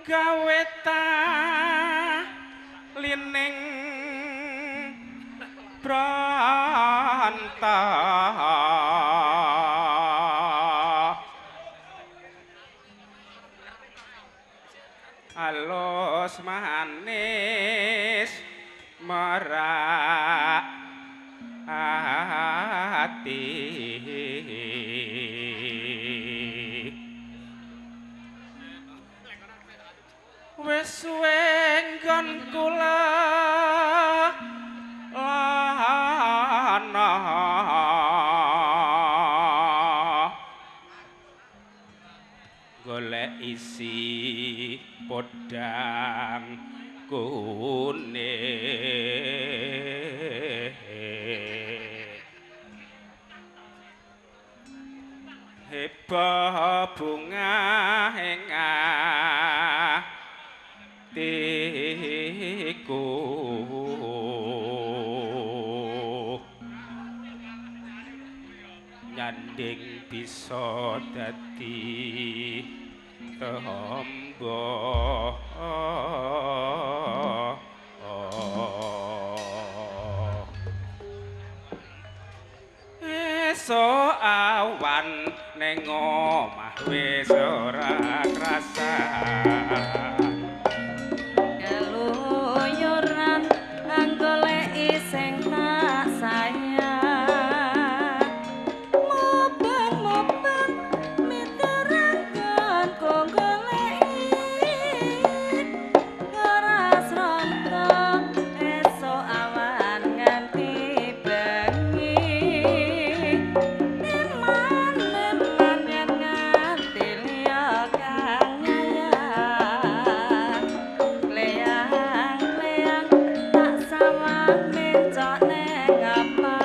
Gawe talining branta alus manis merak ati wis suwe nggon kula lana golek isi podang kuning heba bunga ing atiku nyanding bisa dadi tombo. Esuk awan ning omah wis ora krasa keluyuran anggoleki sing tak sayang mubeng-mubeng miterangkan goleki keras rontok esuk awan nganti bengi eman-eman yen nganti liya kang nyayang leyang-leyang tak sawang mencok neng apa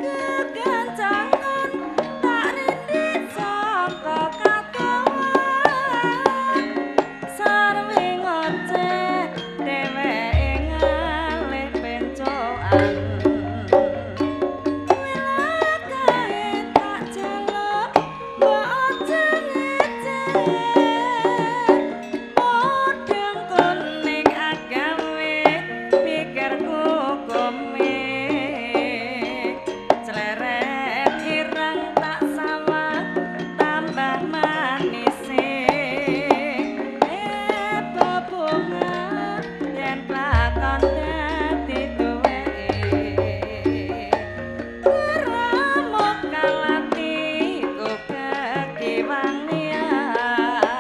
kegancangan tak rindik saka kadohan sarwi ngoceh dheweke ngalih pencokan wilakae tak jaluk mbok aja ngece podang kuning agawe pikirku kome cleret ireng tak sawang tambah manise bebunga yen plakon dadi duweke Ramuk kalatiku kekiwang liyan.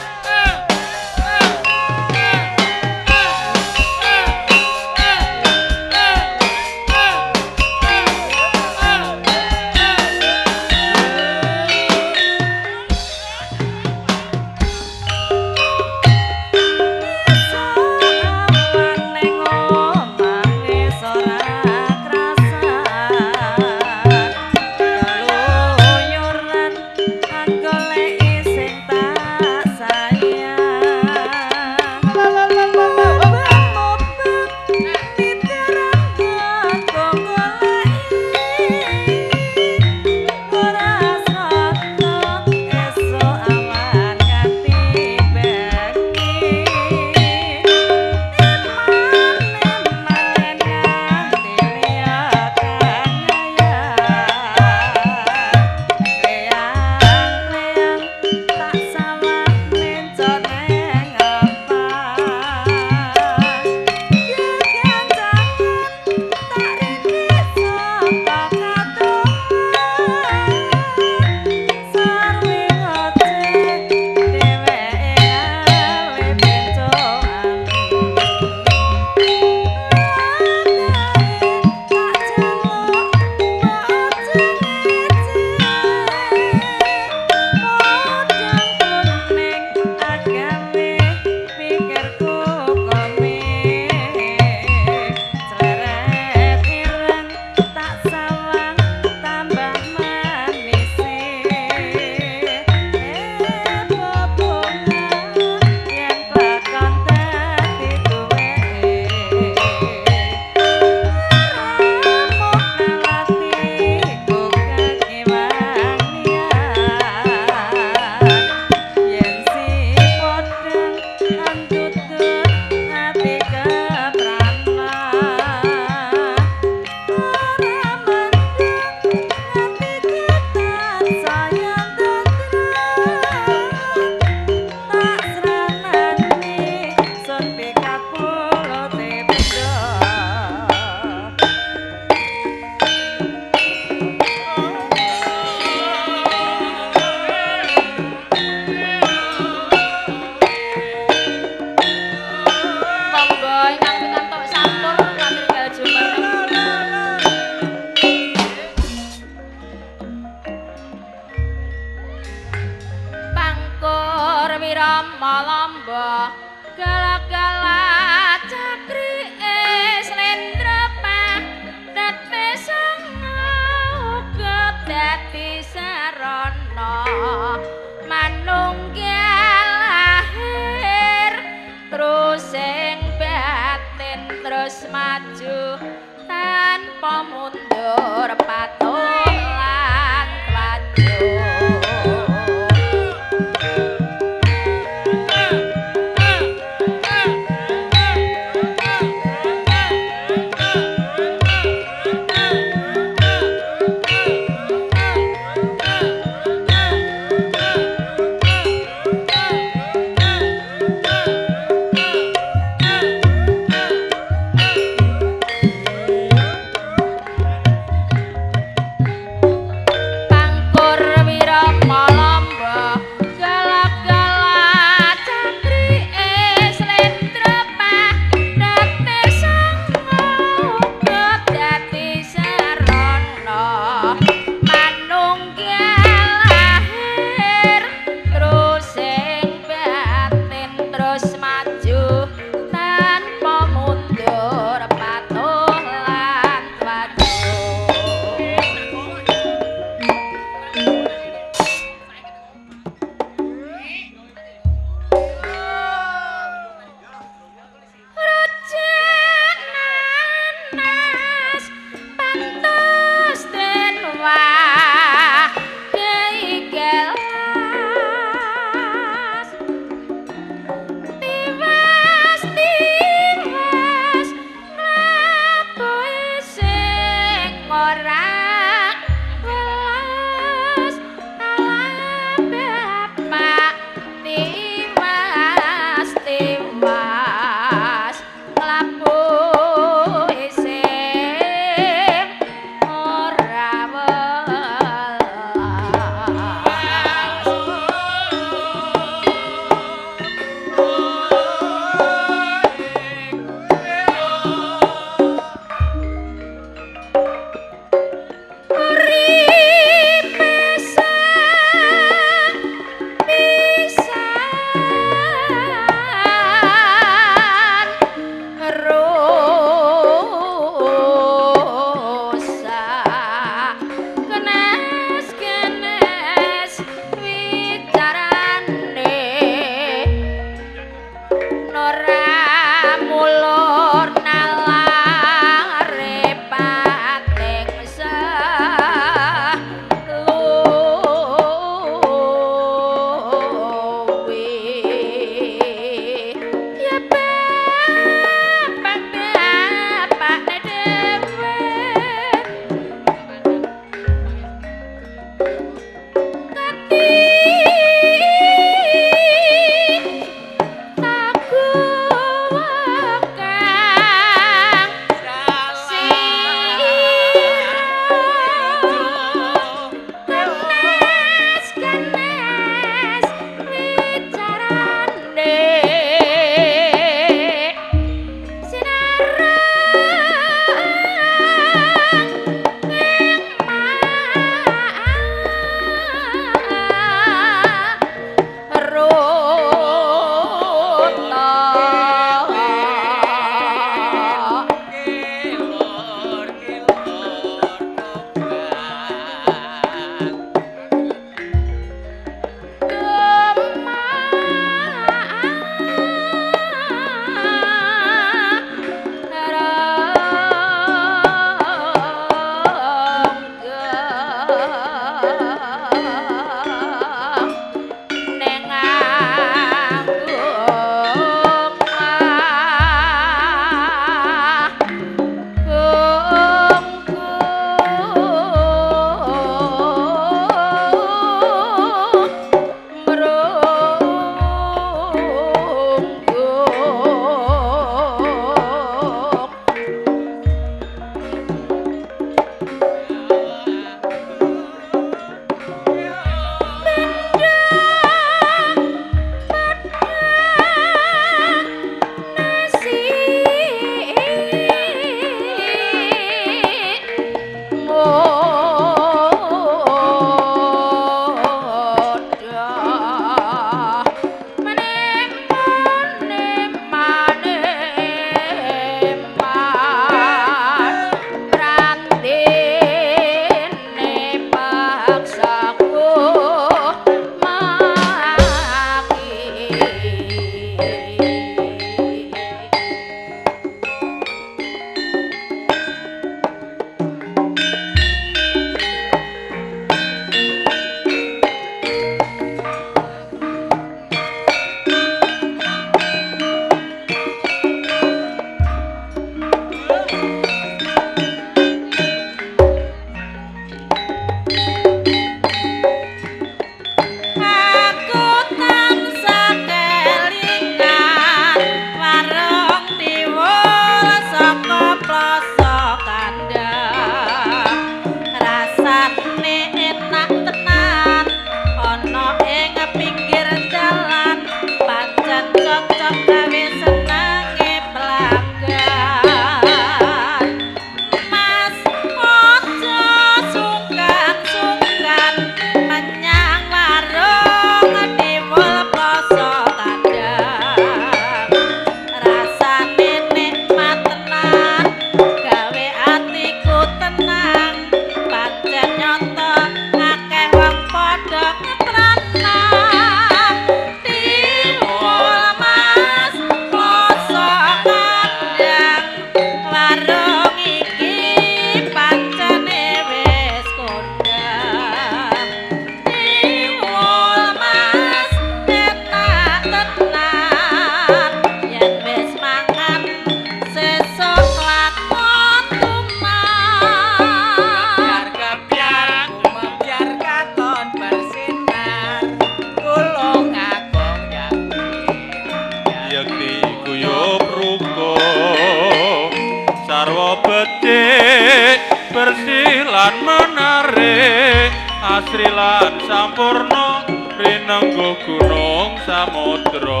lan menarik, asri lan sampurna rinenggo gunung samudra.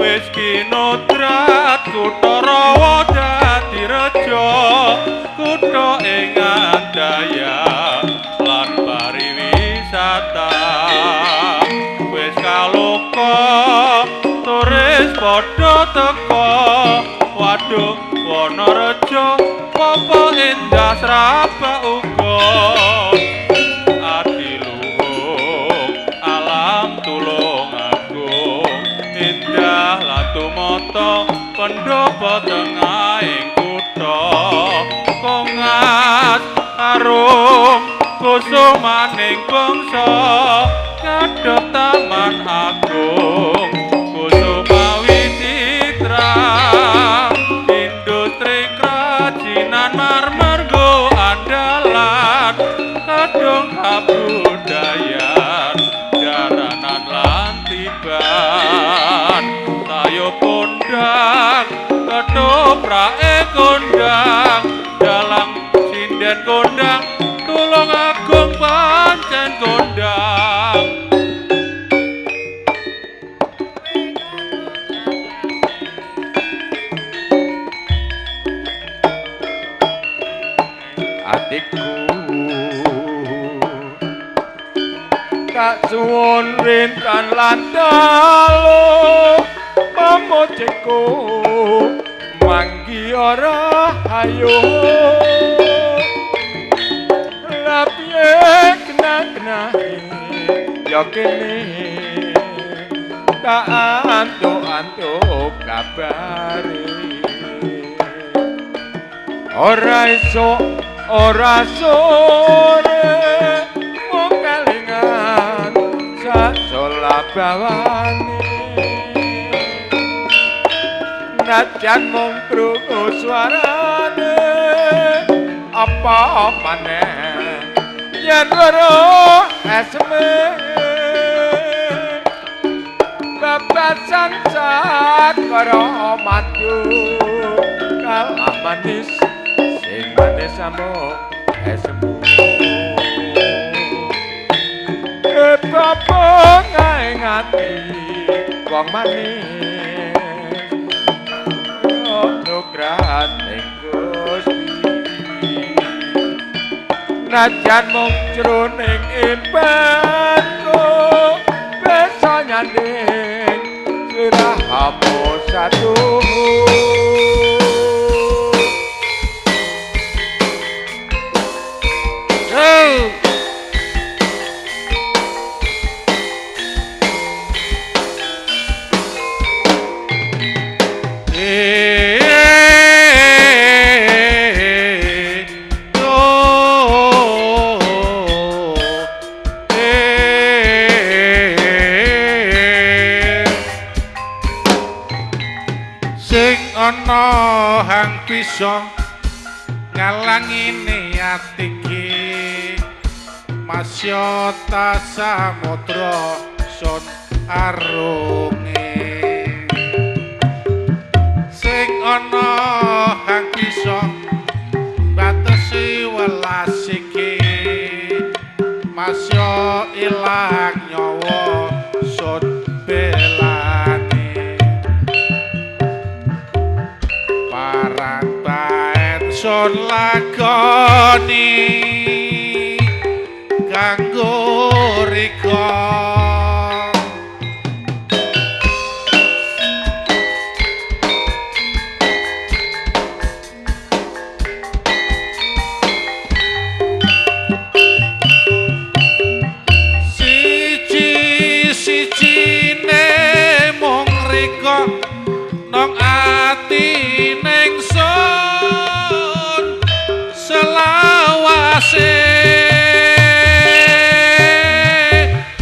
Wis kinodrat kutha rawa dadi reja, kutha ing andaya lan pariwisata. Wis kaloka turis padha teka, waduh Wonorejo popo endah srabak uga. Adiluhung alam Tulungagung, indah latumata pendopo tengahing kutha. Kongas arum kusumaning bangsa, ngadhep Taman Agung Kusuma Wicitra. Industri kerajinan marmer go andalan, kadung kabudayan jaranan lan tiban. Tayo kondang ketoprake kondang, dalang sinden kondang, Tulungagung pancen kondang. Atiku tak suwun rintan lan dalu, pamojeku manggi ora hayo. Lah piye kena-kenahe ya kene tak antuk-antuk kabare. Ora esuk ora sore mung kelingan sasolabane, najan mung krungu suarane apa maneh yen weruh eseme. Babasan sakara madu kalah manis sing manis amung esemu. Kepopo ngae ati wong manis anugrahaning Gusti, najan mung jroning impenku bisa nyanding sliramu satu. Sing ana hang bisa ngalangi niat iki, masyota samudra sun arunge. Sing ana hang bisa batesi welas iki, masya ilang nyawa sun belani. Parang baen sun lakoni kanggo rika. Siji-sijine mung rika nang ati ningsun selawase.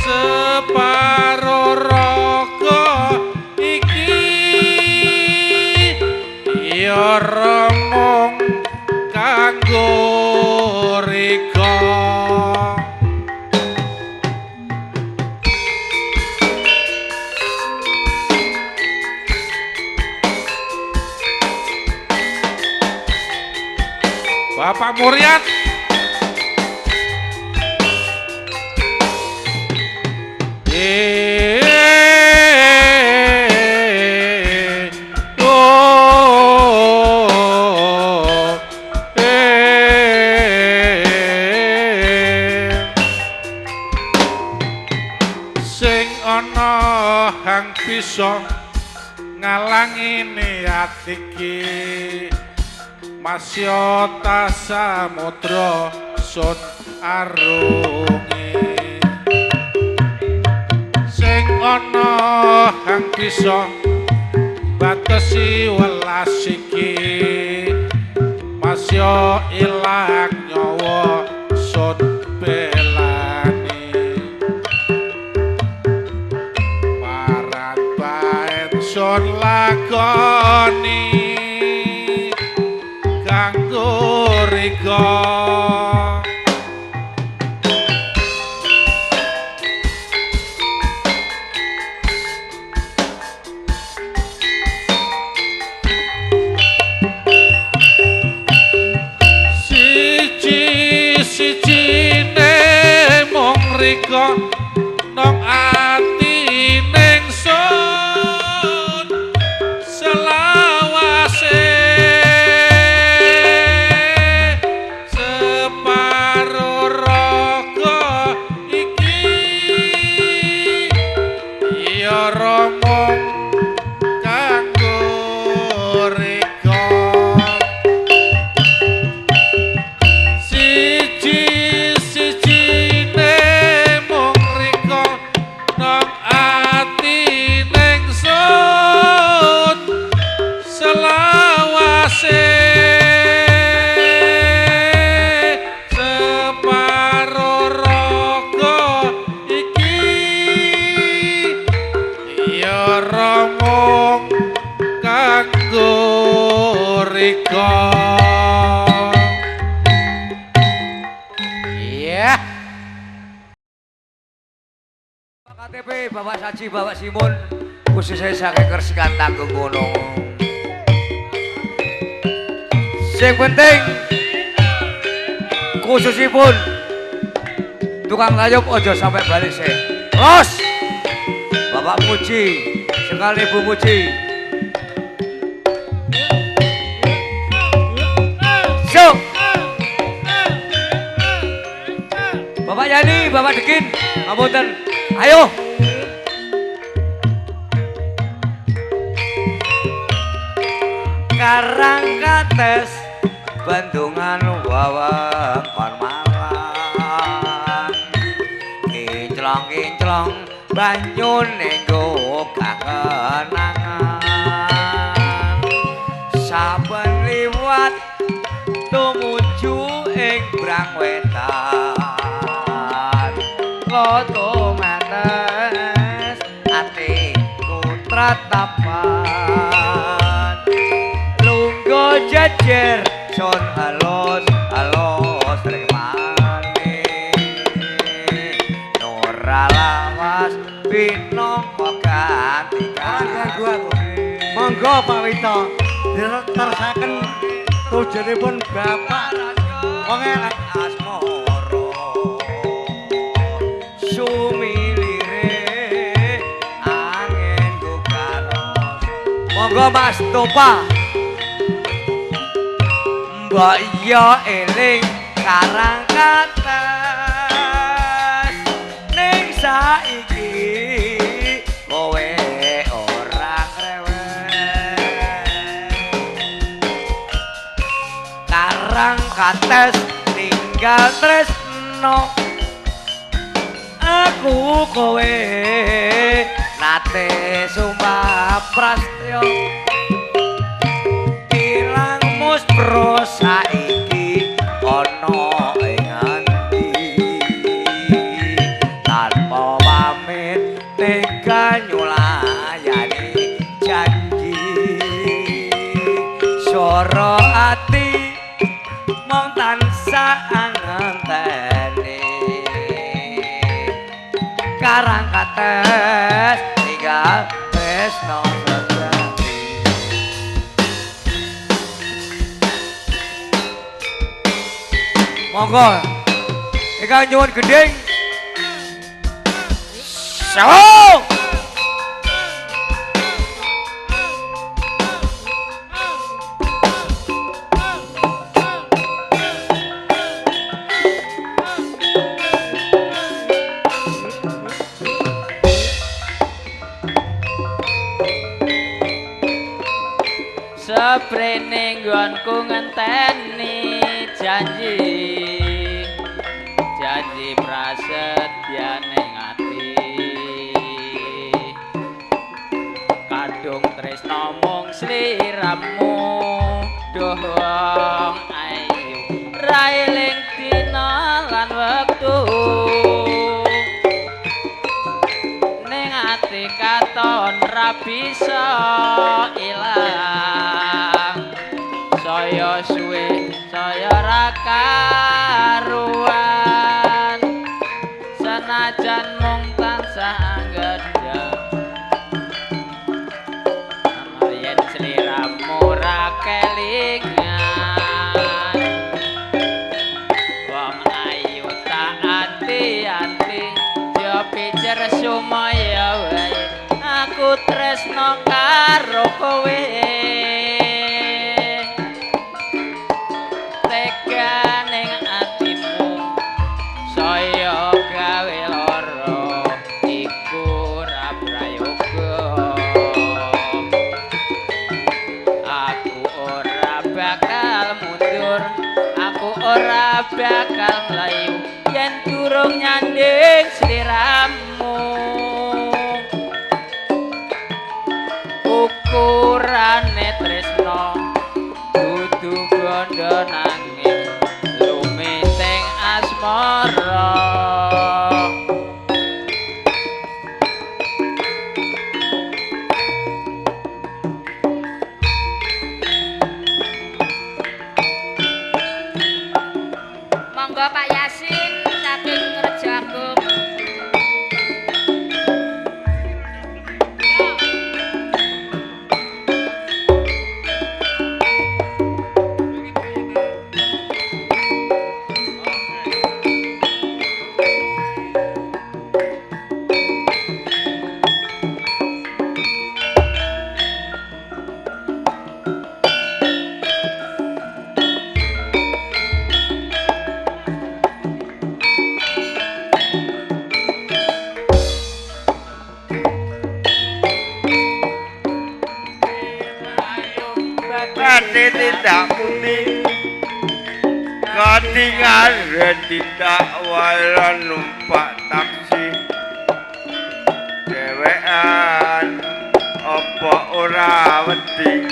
Separo raga iki ya remung kanggo rika. Bapak Muriat. Sing ana hang bisa ngalangi niat iki masya ta samudra sun arungi. Sing ana hang bisa batesi welas iki masya ilang nyawa sun belani. Parat baen sun lakoni kanggo rika. Siji-sijine mung rika nang ati ning sun selawase separo raga iki ya mung kanggo rika. Siji-sijine mung rika nang ati ning sun selawase separo raga iki ya mung kanggo rika. Iya. Pak KTP, Bapak Saji, Bapak Simon, khususnya saking Kersikan Tanggung Gunung. Sing penting khususipun tukang layup ojo sampai balik sih. Los. Bapak Muji, sekali Ibu Muji. So. Bapak Yani, Bapak Dekin, ngapunten. Ayo. Karangkates bendungan wewengkon Malang. Kinclong-kinclong banyune nggo kakenangan. Saben liwat tumuju ing Brang Wetan. Loto mates atiku tratapan. Lungguh jejer son halus halus remane. Ora lawas pinangka ganti Ganggu aku. Monggo Pak Wito diterusaken tujuanipun Bapak wong elek asmara sumilire angin gugaros. Monggo Mas Topa. Mbok iya eling Karangkates ning saiki kowe ora ngrewes. Karangkates ninggal tresno aku kowe nate sumpah prastya ilang muspro saiki ana ing andi tanpa pamit tega nyulayani janji soro ati mung tansah ngenteni Karangkates tinggal tresno sejati. Monggo ingkang nyuwun gendhing So. Seprene nggonku ngenteni janji, janji prasetyane ati. Kadung tresno mung sliramu, duh wong ayu ra eling dina lan wektu. Ning ati katon ra bisa ilang, saya suwe saya ra karuan, senajan mung tansah anggedheng. Yen sliramu ra kelingan, wong ayu tak ati-ati, yo pijer sumaya wae aku tresno karo kowe. Tega ning atimu saya gawe lara, iku ora prayoga. Aku ora bakal mundur, aku ora bakal mlayu yen durung nyanding sliramu. Ukurane tresno dudu bondo nanging lumiting asmara. Monggo Pak Yasin saking Rejo Agung. Badhe tindak pundi katingaren tindak waran numpak taksi dhewean apa ora wedi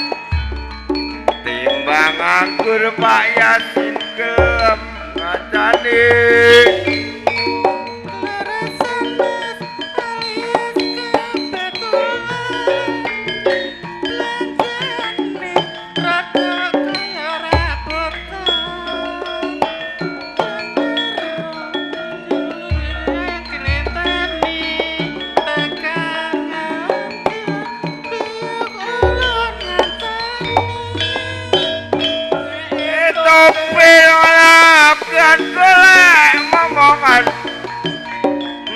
timbang anggur Pak Yasin gelem ngacani.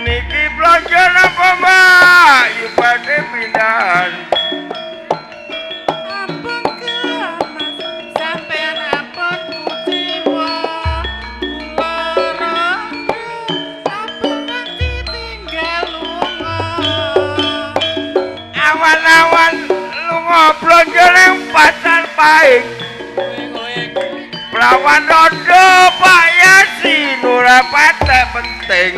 Niki blanja napa Mbak? Yupane pindahan. Ampun Mas, sampean ampun kuciwa. Kula rondo ampun nganti tinggal lunga. Awan-awan lunga blanja ning pasar Pahing. Prawan rondo Pak Yasin ora patek penting.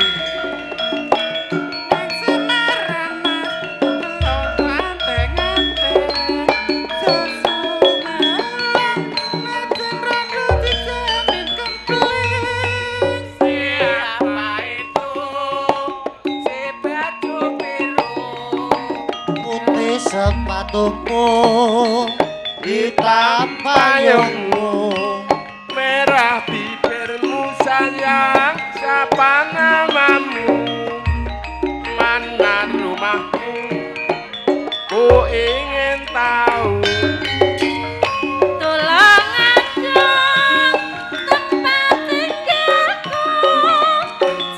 Siapa itu si baju biru? Putih sepatumu, hitam payungmu, merah bibirmu sayang, siapa namamu? Mana rumahmu? Ku ingin tahu. Tolong aku tempat tinggalku,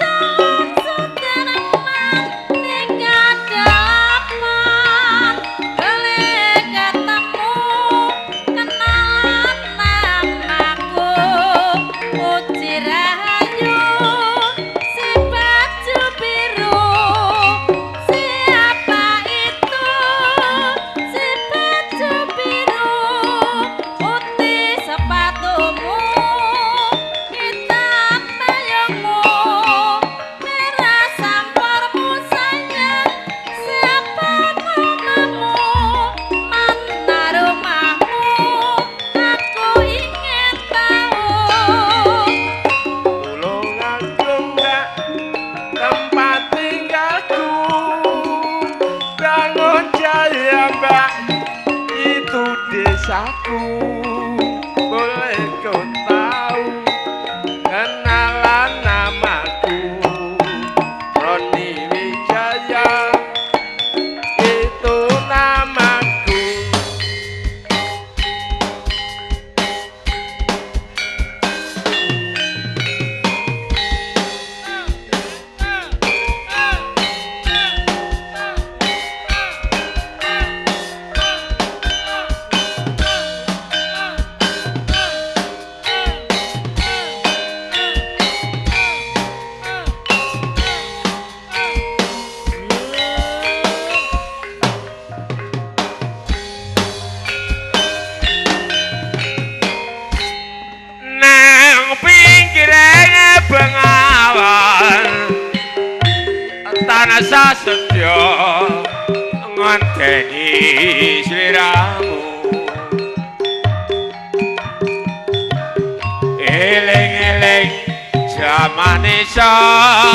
Jalan Sudirman 32. Tansah setya ngenteni sliramu. Eling-eling jamane sakmono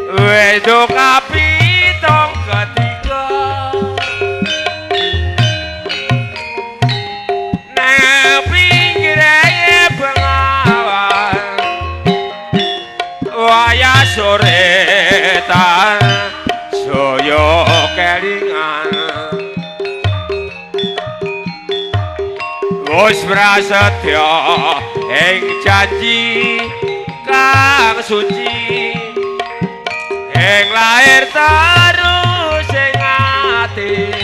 wedok kapitung ketiga nang pinggire bengawan wayah sore tan saya kelingan. Wis prasetya ing janji kang suci ing lair terus ing ati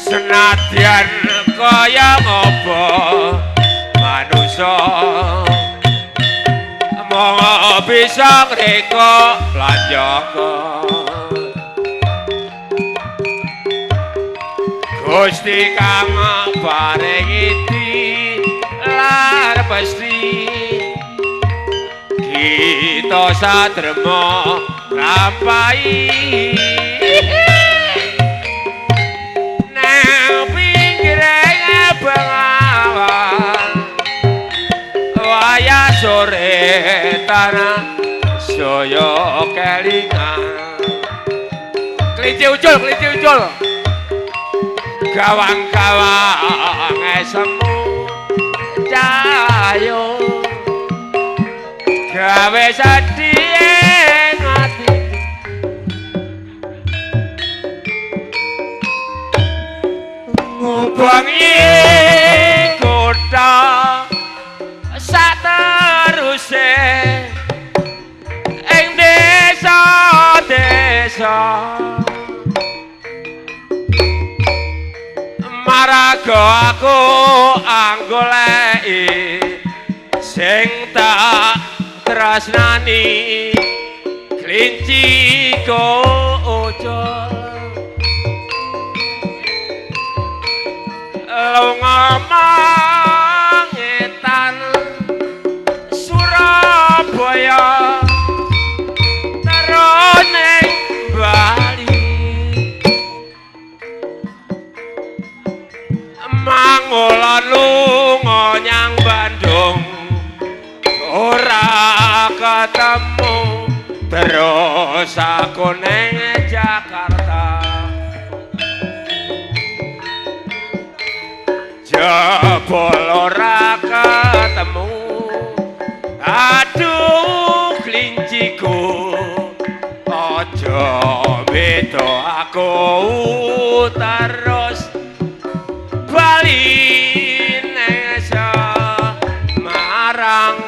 senadyan kaya ngopo manusa mung bisa ngreka lan jaga. Gusti kang paringi lan pesti kita sadrema nglampahi nang pinggire bengawan wayah sore tanah saya kelingan. Kelinci ucul, kelinci ucul. Gawang-gawang esemu cahyo gawe sedih ing ati. Ngubengi kutha sateruse ing desa-desa maraga aku anggoleki sing tak tresnani kelinci ucul lunga mangetan Surabaya terus ning Bali mangulon lunga nyang Bandung ora ketemu terus aku ning Jakarta jebul ora ketemu. Aduh klinciku aja beda aku terus bali nang Semarang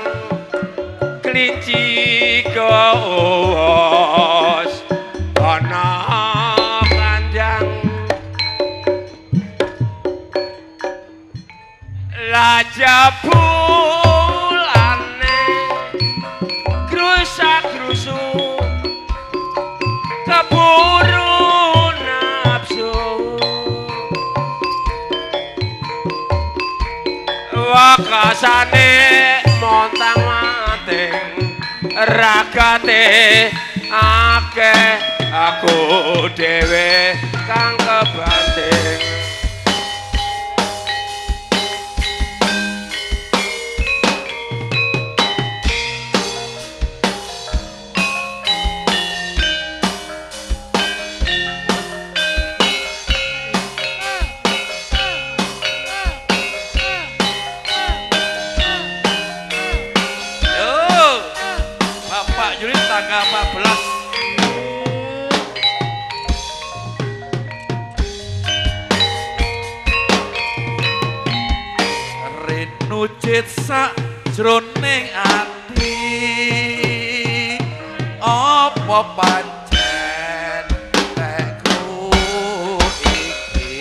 kelinci koos ana kandang laja bulane grusak-grusu keburu nafsu wakasane montang-manting ragate akeh aku dhewe kang kebanting. Bapak Yuli tanggal 14. Renucit sak jroning ati apa pancen tekku iki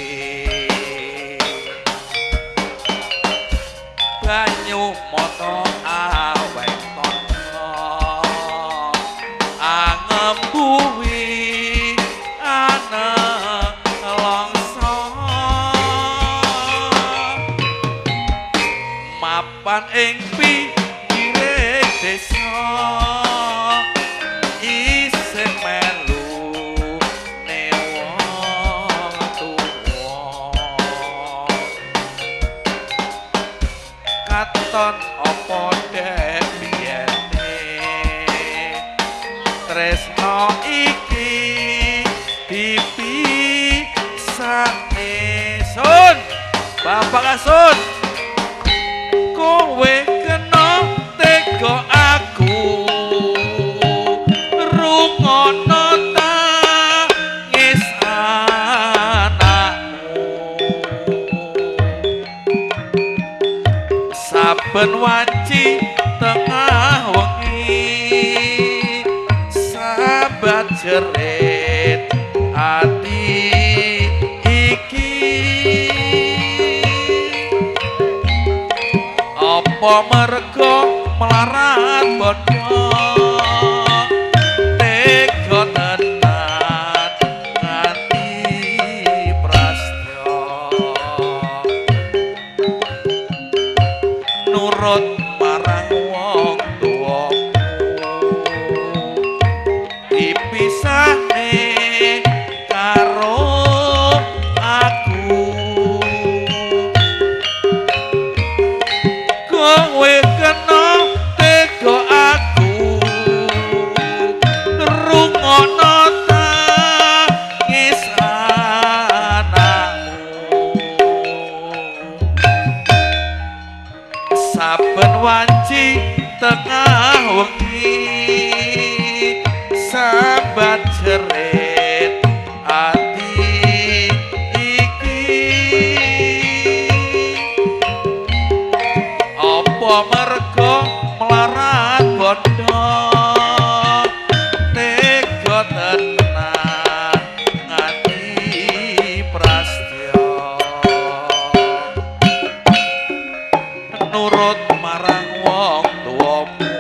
banyu mata awet tangga angembuwi ana longso mapan ing Katon apa dek biyene tresno iki dipisahne. Sun, Bapak Kasun, kowe kena tega aku rungono tangis anakmu saben wanci tengah wengi sambat jerit ati iki apa mergo melarat bondo tega tenan nganti prastya nurut marang wong tuwamu dipisahne karo aku kowe kena tega aku rungono tangis anakmu saben wanci tengah wengi sambat jerit ati iki apa mergo melarat bondo tega tenan nganti prastya nurut marang wong tuwamu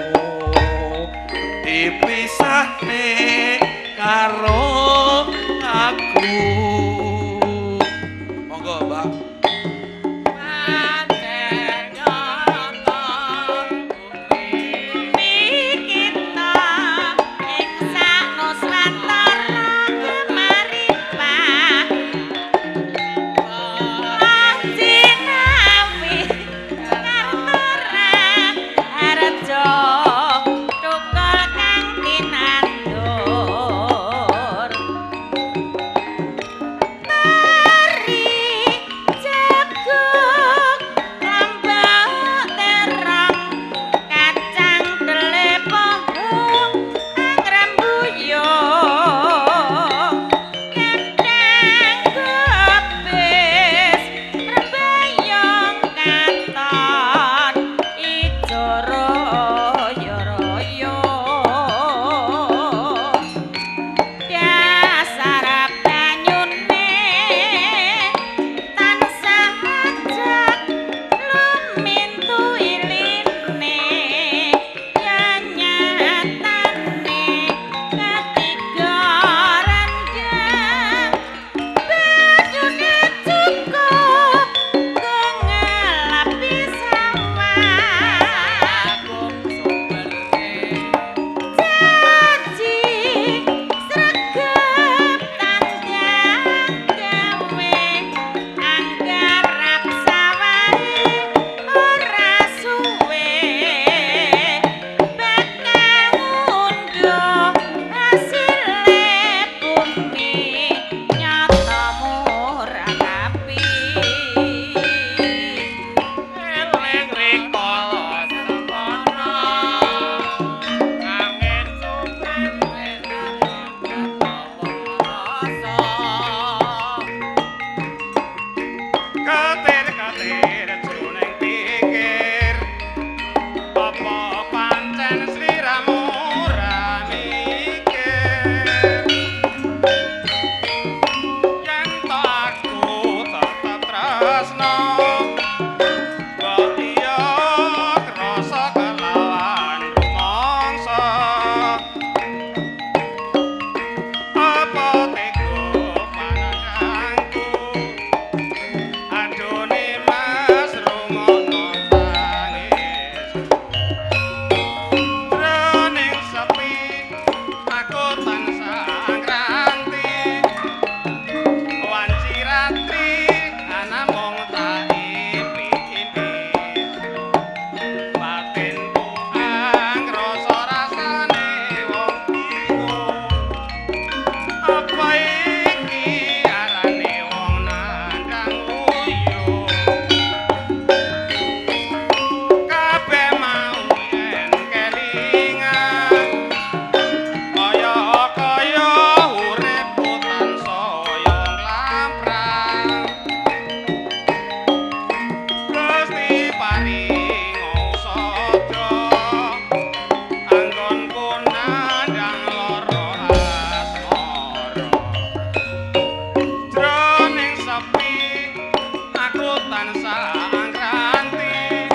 tansah angranti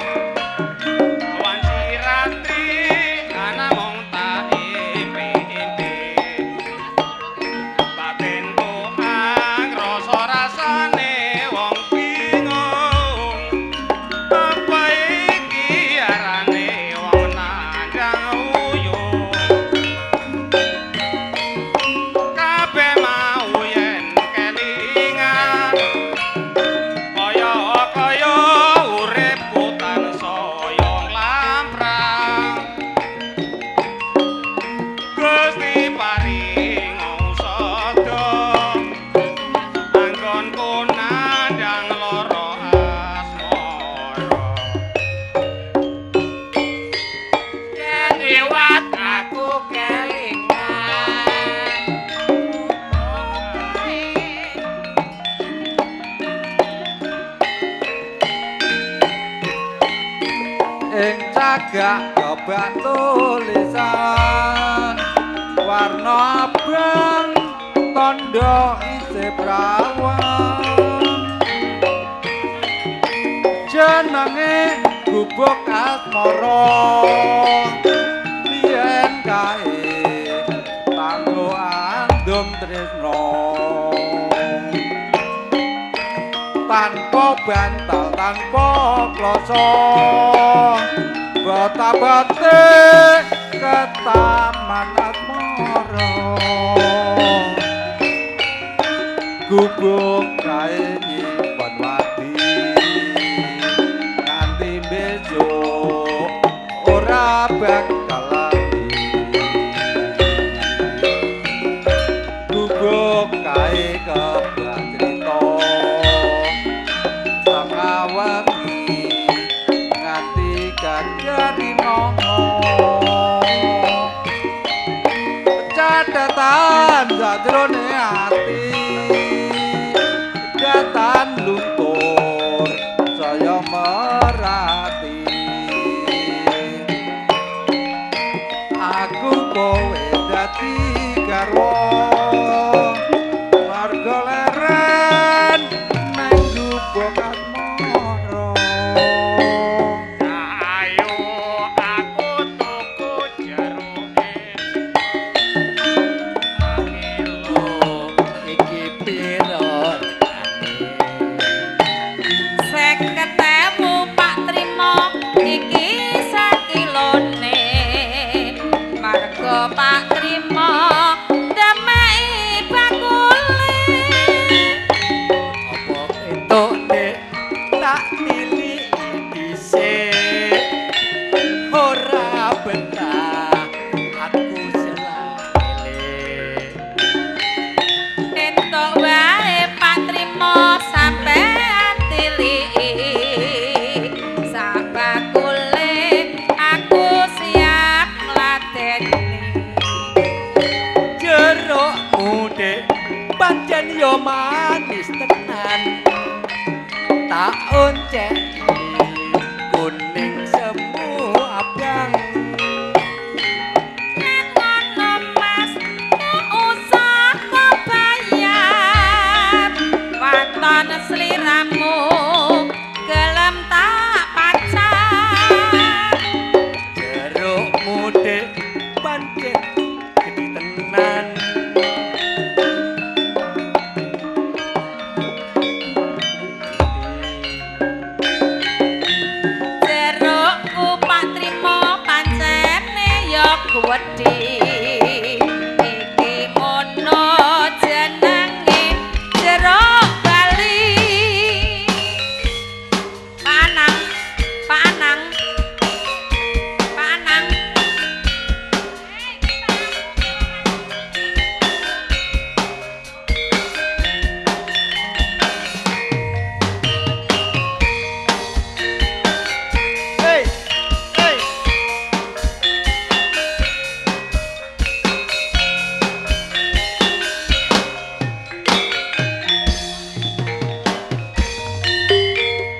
wanci ratri ana mung tak impi-impi batinku angrasa rasane wong bingung apa iki arane wong nandang uyuh kabeh mau yen kelingan kaya-kaya uripku tansaya nglamprang Gusti paring usada anggonku nandhang lara asmara Yen liwat aku kelingan Ing cagak kebak tulisan warna abang tandha isih prawan jenenge gubuk asmara biyen kae tanggo andum tresno tanpa bantal tanpa kloso bata-bate ke taman asmara gubuk kae nyimpen wadi nganti besok ora bakal lali gubuk kae kebak crita tengah wengi nganti kajarinono catatan sajrone ati datan luntur saya merati aku kowe dadi garwa marga leren nang gubuk asmara. Ayo aku tuku jeruke kilo iki piro 50.000 Pak Trimo iki sakilone marga Pak Trimo ndemeki bakule apa entuk Dik tak tiliki dhisik ora betah aku selele entuk wae Pak Trimo sampean tiliki sabakule aku siap ngladeni jerukmu Dik pancen yo manis tenan tak onceki kuning semu abang Yen ngono Mas tak usah kebayar waton sliramu gelem tak pacar jerukmu Dik pancen gedhi tenan jerukku Pak Trimo pancene ya gedhi iki ngono jenenge jeruk Bali Pak Anang Pak Anang Pak Anang Hei, hei.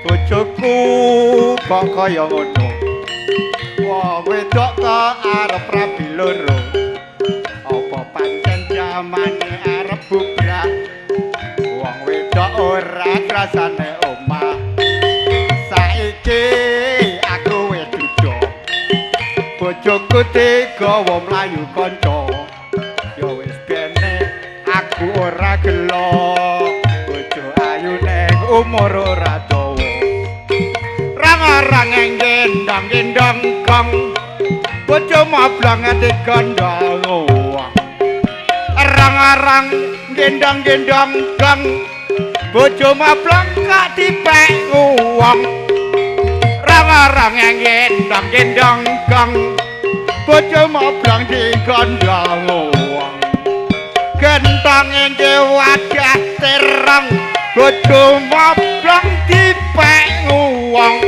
Bojoku kok kaya ngono. Wong wedok kok arep rabi loro. Apa pancen jamane arep bubrah? Wong wedok ora krasane omah. Bojoku digawa mlayu kanca. Ya wis bene aku ora gelo. Bojo ayu ning umur ora dawa. Rang-rang gendong-gendong gong. Bojo mablang digandhong wong. Arang-arang gendong-gendong gong. Bojo mablang kok dipek wong. Rang-rang gendong-gendong gong. Bojo mablang digandhong wong. Gentong engke wadah terong. Bojo mablang dipek wong.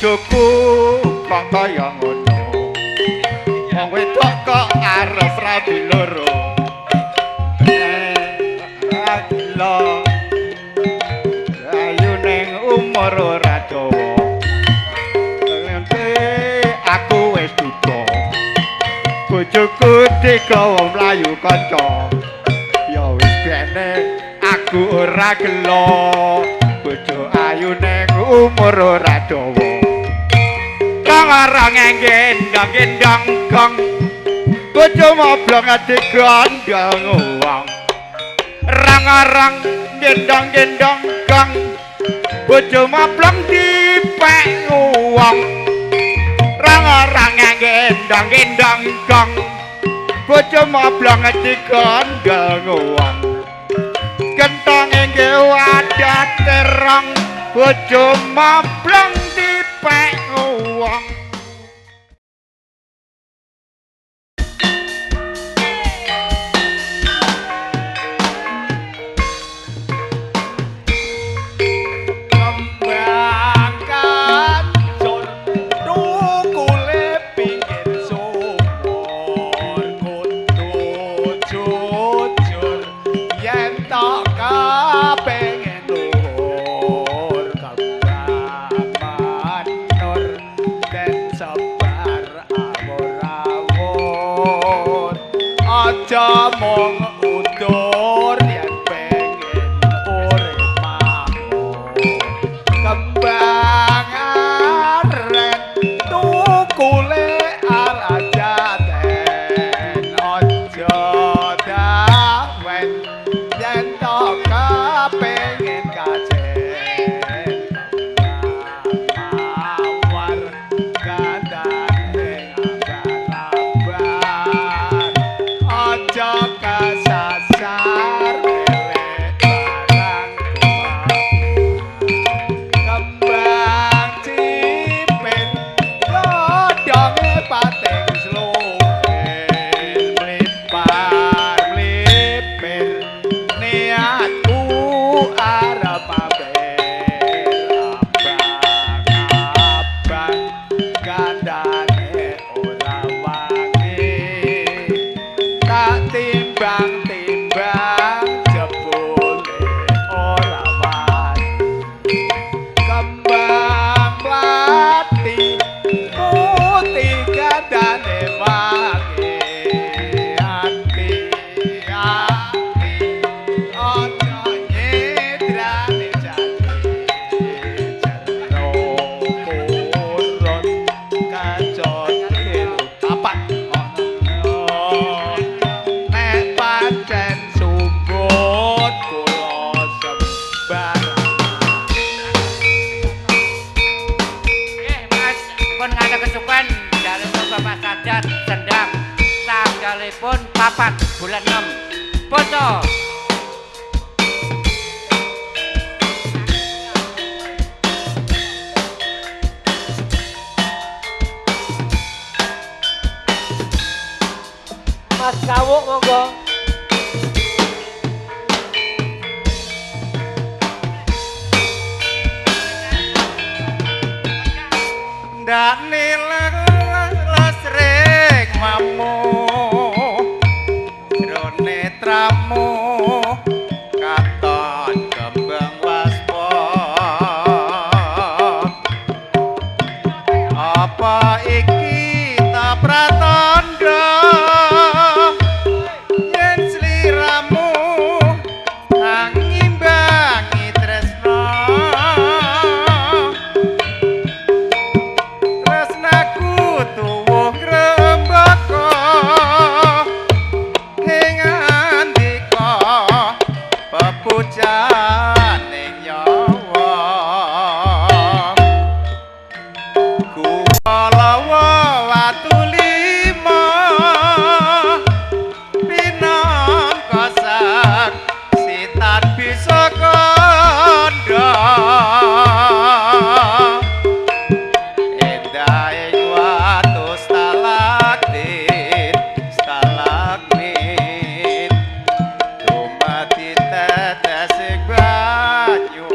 Bojoku kok kaya ngono. Wong wedok kok arep rabi loro. Lho. Ayu ning umur ora dawa. Aku wis duda. Bojoku digawa mlayu kanca. Ya wis bene aku ora gelo. Bojo ayu ning umur ora dawa. Rang gendong-gendong gong. Bojo moblong digandhong wong. Rang-rang gendong-gendong gong. Bojo moblong dipek wong. Rang-rang gendong-gendong gong. Bojo moblong digandhong wong. Gentong engke wadah terong. Bojo moblong dipek wong. Kembang kancur tukule pinggir sumur kudu jujur yen tok kepengin luhur kembang manur den sebar awur-awur aja mung udur yen pengin urip makmur. Kembang aren tukule ala jaten aja dawen yen tok kepengin kajen. Kembang mawar gandane ambar-ambar aja kasasar elek barang kumabur. Kembang cipit godhonge pating sluwir mlipar mlipir niatku arep mampir abang-abang gandane ora wangi tak timbang-timbang jebule ora wani. Kembang mlati putih gandane wangi ati ati aja nyedrane jati jero purun kaca tilu papat nek pancen sumbut kula sembarang. Nggih, Mas, pun ngantos kesupen dalem Bapak Sajat Sendang tanggalipun 4 bulan 6. Foto. Mas Kawuk monggo. Ndak nilai Nyawamu jero netramu katon kembang waspa. Apa iki ta pratandha yen sliramu angimbangi tresna? Tresnaku tuwuh grembaka ing andika pepujaning nyawa. Kuwalawa watu lima pinangka saksi tan bisa kandha. Endahing watu stalaktit, stalagmit dumadi tetes ing banyu.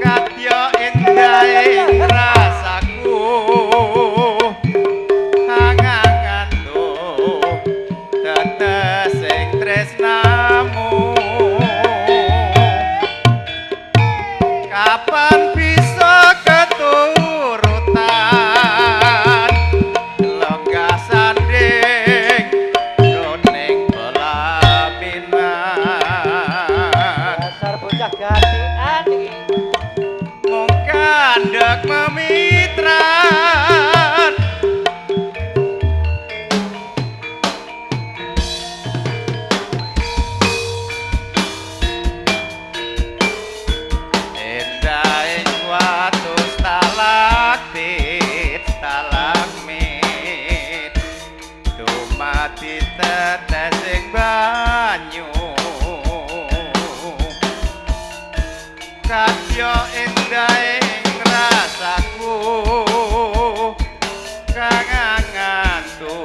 Kadya endahing rasaku angangantu tetes ing tresnamu. Kapan bisa keturutan lenggah sanding jroning pelaminan? Dasar bocah gatikan iki. Mung kandhek memitran. Endahing watu stalaktit, stalagmit dumadi tetes ing banyu. Kadya endahing rasaku kang angantu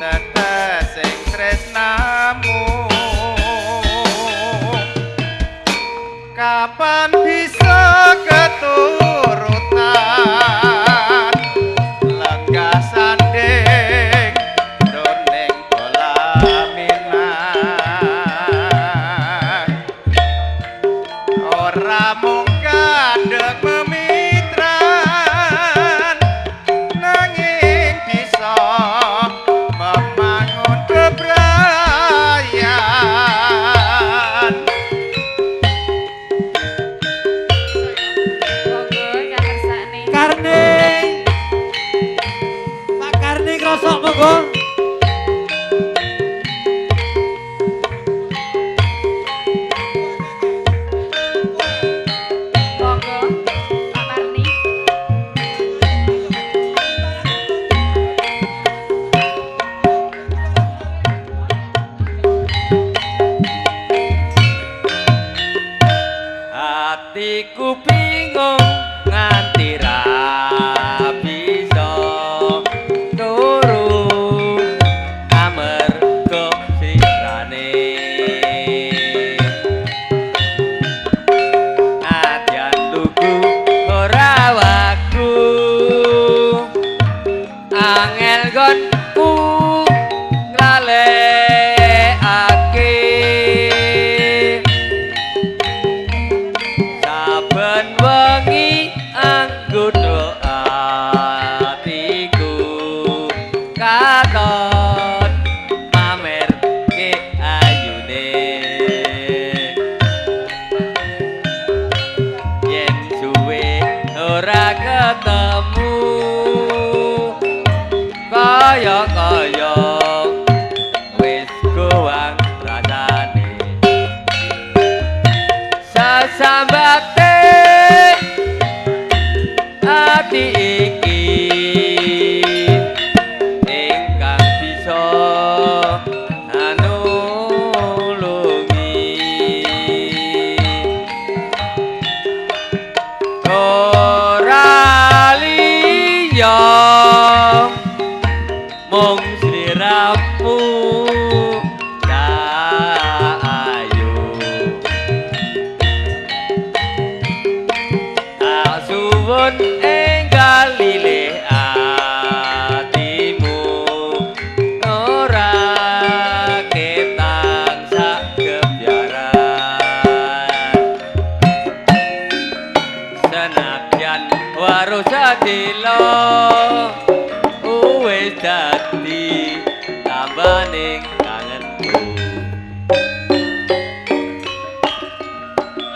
tetes ing tresnamu. Kapan bisa keturutan lenggah sanding jroning pelaminan? Ora mung kandhek memitran nanging bisa memangun bebrayan. Monggo ingkang kersane. Karni. Pak Karni krosok monggo. Monggo Pak Parni. Hatiku bingung nganti ra bisa turu amarga sirane. Adyan lugu ora waku angel gonku nglalekake. Saben wengi anggoda atiku katon pamerke ayune. Yen suwe ora ketemu kaya-kaya wis gowang rasane. Sasambate ati iki ingkang bisa anulungi. Ora liya mung sliramu ayu. Tak suwun enggal lilir. Karo sedelo wis dadi tambaning kangenku.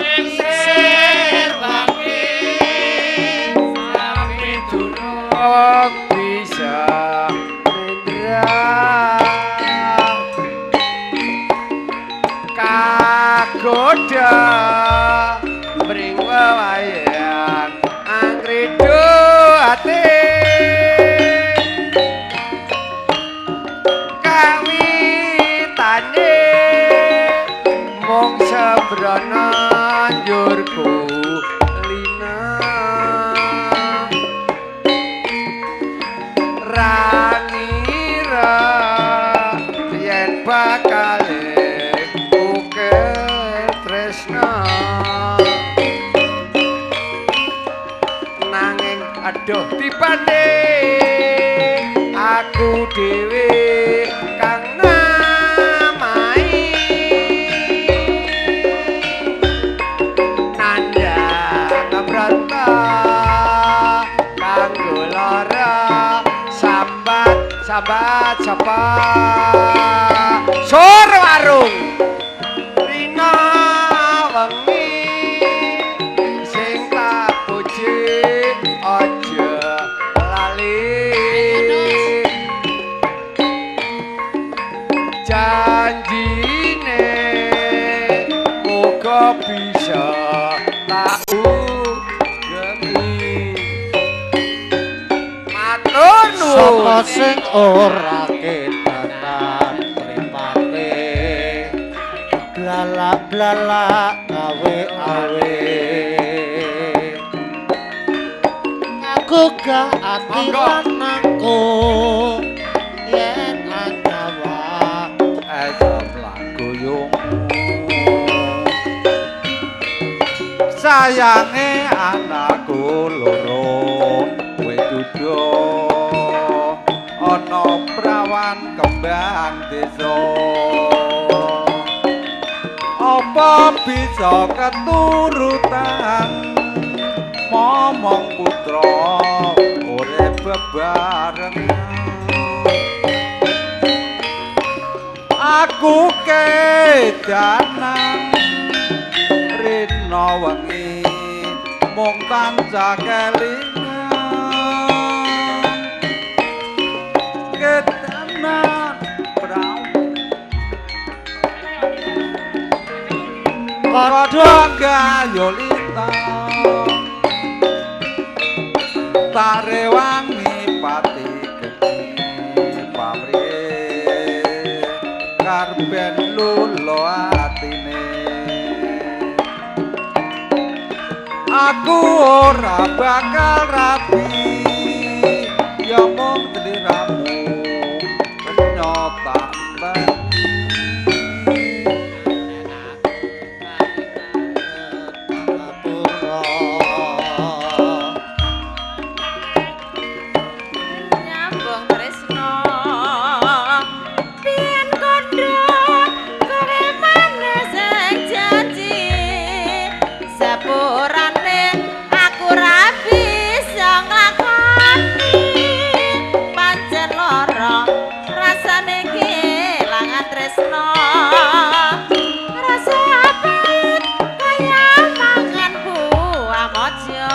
Lingsir wangi sampe durung bisa nindra kagoda mring wewayan angrido ati kawitane mung sembrono njurku lina ra ngira yen bakale ukel tresna nanging aduh tibane aku dhewe kang namai nandhang branta kanggo lara sambat sambat sapa sur warung rina wengi sing tak puji aja lali janjine muga bisa tak ugemi. Matur nuwun. Sapa sing ora kedanan mripate blalak-blalak gawe awe aku gak ati Monggo. lanangku yen andawa Esem lagu sayange anakku loro kowe dudu ana prawan kembang desa apa bisa keturutan momong putra urip bebarengan aku kedanan rina wengi mung tansah kelingan kedanan prau kodhong gayolita tak rewangi pati geni pamrih karben lulo atine aku ora bakal rabi ya mung sliramu kenya tak pura. Nyambung tresno piyen kandha kowe maneh sing janji sepurane aku ra bisa nglakoni pancen lara rasane kelangan tresno rasa pahit kaya mangan buah mojo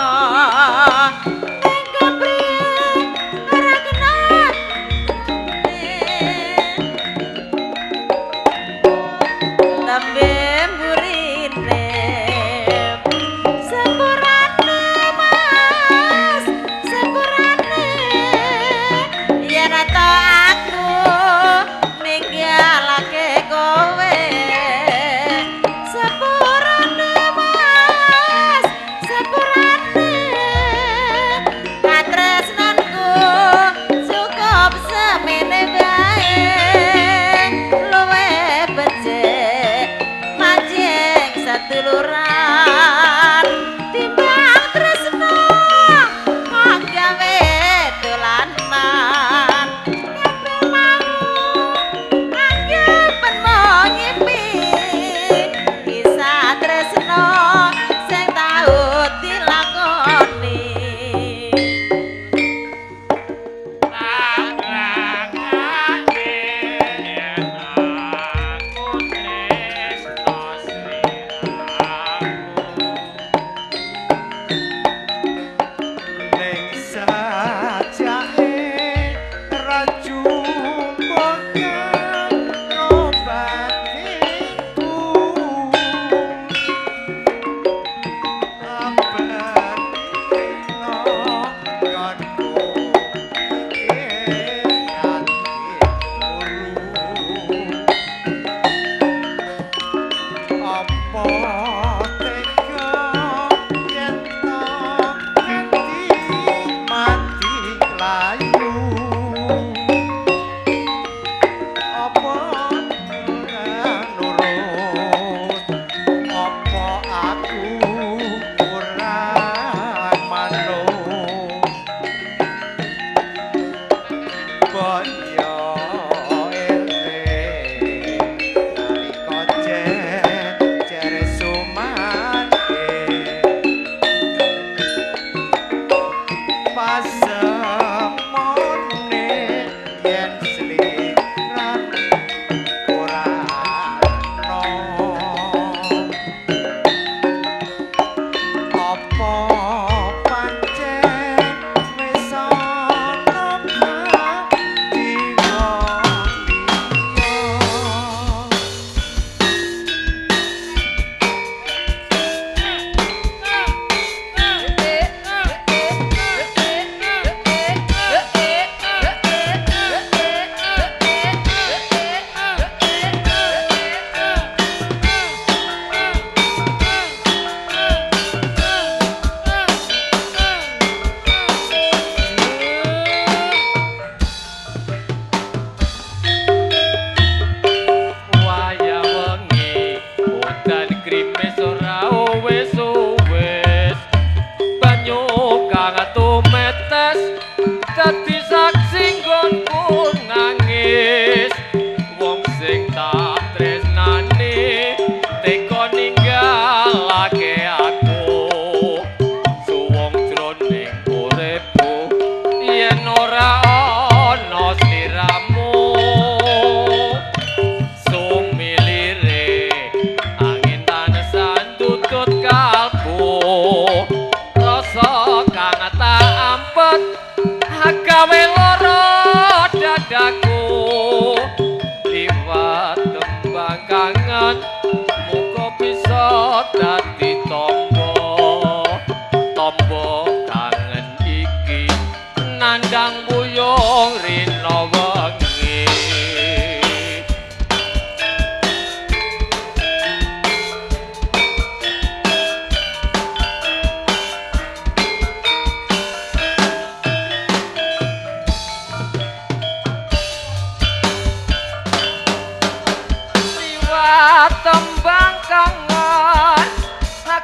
ning kepriye ora kena tembe mburine sepurane mas sepurane yen ta aku ninggalake kowe sepurane mas sepurane katresnanku cukup semene wae luwe becik manjing seduluran timbang tresno kok gawe dolanan kabeh mau anggapan mung ngimpi kisah tresno sing tau dilakoni.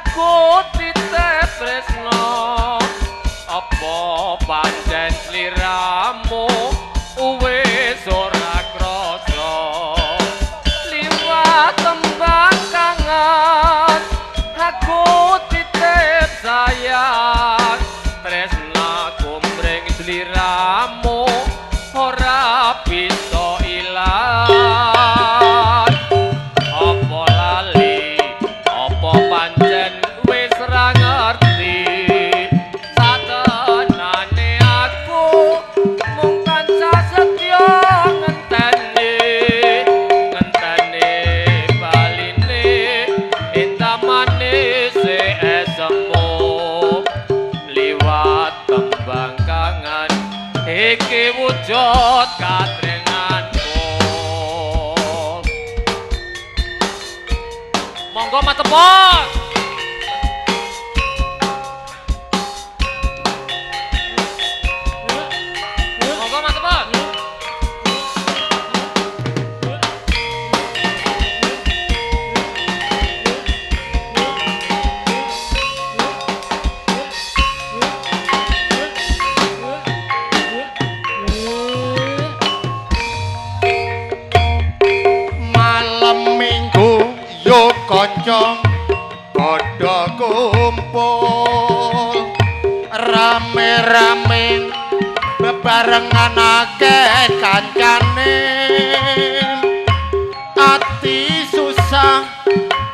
Aku titip tresno apa pancen sliramu wis ora krasa liwat tembang kangen aku titip sayang tresnaku mring sliramu ora bisa ilang apa lali apa pancen wis ra ngerti satenane aku mung tansah setya ngenteni ngenteni baline entamane esemu liwat tembang kangen iki wujud katrenanku. Monggo matepos. Monggo matepos. Malam Minggu yo kanca padha kumpul rame-rame bebarengan akeh kancane ati susah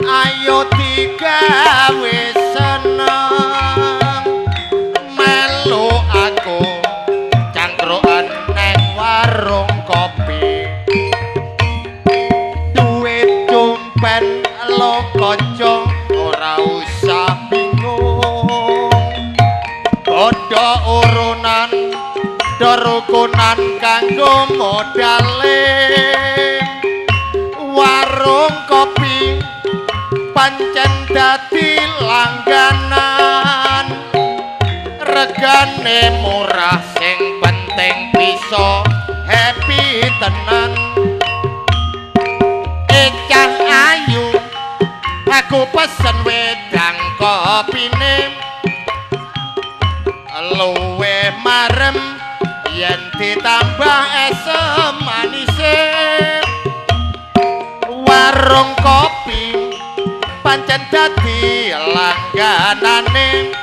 ayo digawe seneng melu aku cangkrukan neng warung kopi duit cumpen lo kanca ora usah bingung padha urunan dorukunan kanggo modale warung kopi pancen dadi langganan regane murah sing penting bisa happy tenan. Cah ayu aku pesen wedang kopine luwe marem yen ditambah esem manise warung kopi pancen dadi langganane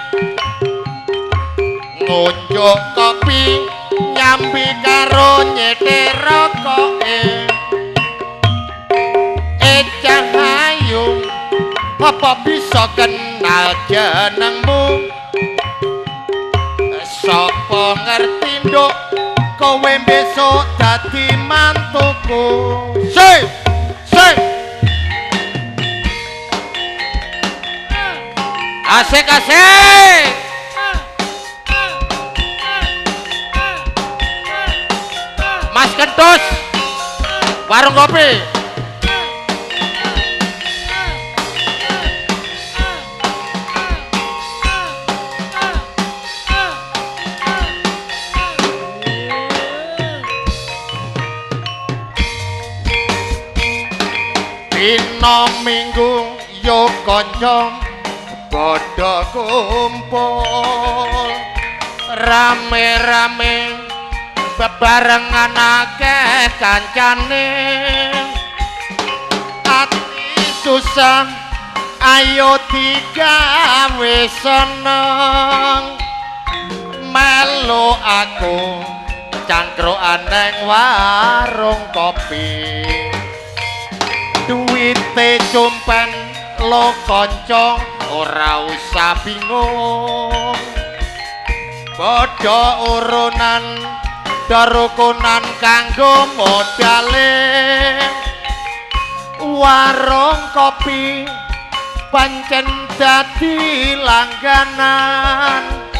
ngunjuk kopi nyambi karo nyetir rokoke. Cah ayu apa bisa kenal jenengmu sapa ngerti nduk kowe besok dadi mantuku. Sip sip asik asik. Mas Kentus warung kopi. Dina Minggu yo kanca padha kumpul rame-rame bebarengan akeh kancane ati susah ayo digawe seneng melu aku cangkrukan neng warung kopi duwite cumpen lo kanca ora usah bingung padha urunan darukunan kanggo modale warung kopi pancen dadi langganan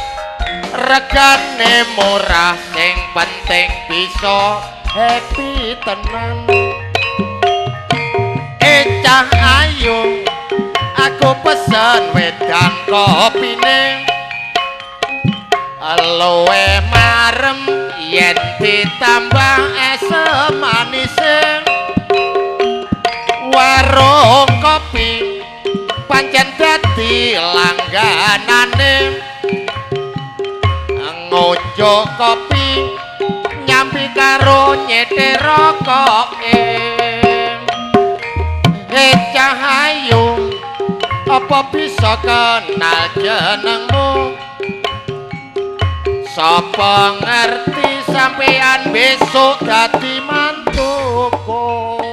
regane murah sing penting bisa happy tenan. Cah ayu aku pesen wedang kopine luwe marem yen ditambah esem manise warung kopi pancen dadi Dadi langganane ngonjok kopi nyambi karo nyete rokoke. He cah ayu, apa bisa kenal jenengmu? Sapa ngerti sampean besok dadi mantuku.